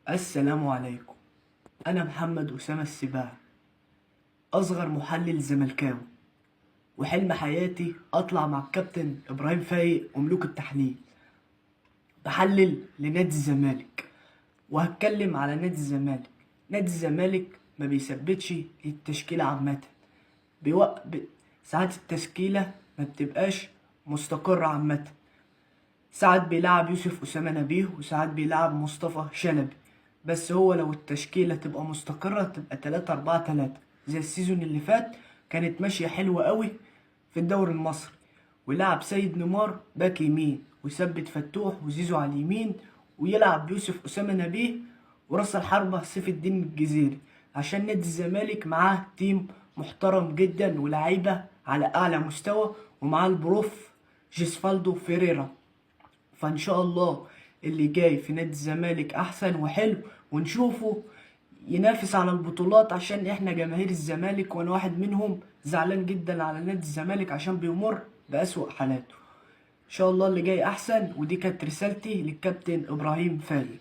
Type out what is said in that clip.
السلام عليكم. أنا محمد أسامة السباع، أصغر محلل زملكاوي، وحلم حياتي أطلع مع الكابتن إبراهيم فايق وملوك التحليل. بحلل لنادي الزمالك وهتكلم على نادي الزمالك. نادي الزمالك ما بيثبتش التشكيلة عامة، بيوق... ب... ساعات التشكيلة ما بتبقاش مستقرة عامة. ساعات بيلعب يوسف أسامة نبيه وساعات بيلعب مصطفى شلبي، بس هو لو التشكيلة تبقى مستقرة تبقى 3-4-3 زي ال season اللي فات، كانت ماشية حلوة قوي في الدوري المصري. ويلعب سيد نيمار باك يمين، ويثبت فتوح وزيزو على اليمين، ويلعب يوسف أسامة نبيه وراس الحربة سيف الدين الجزيري، عشان نادي الزمالك معاه team محترم جدا ولاعيبة على أعلى مستوى، ومعاه ال prof جيسفالدو فيريرا. فان شاء الله اللي جاي في نادي الزمالك احسن وحلو، ونشوفه ينافس على البطولات، عشان احنا جماهير الزمالك وانا واحد منهم زعلان جدا على نادي الزمالك عشان بيمر بأسوأ حالاته. ان شاء الله اللي جاي احسن. ودي كانت رسالتي للكابتن ابراهيم فايق.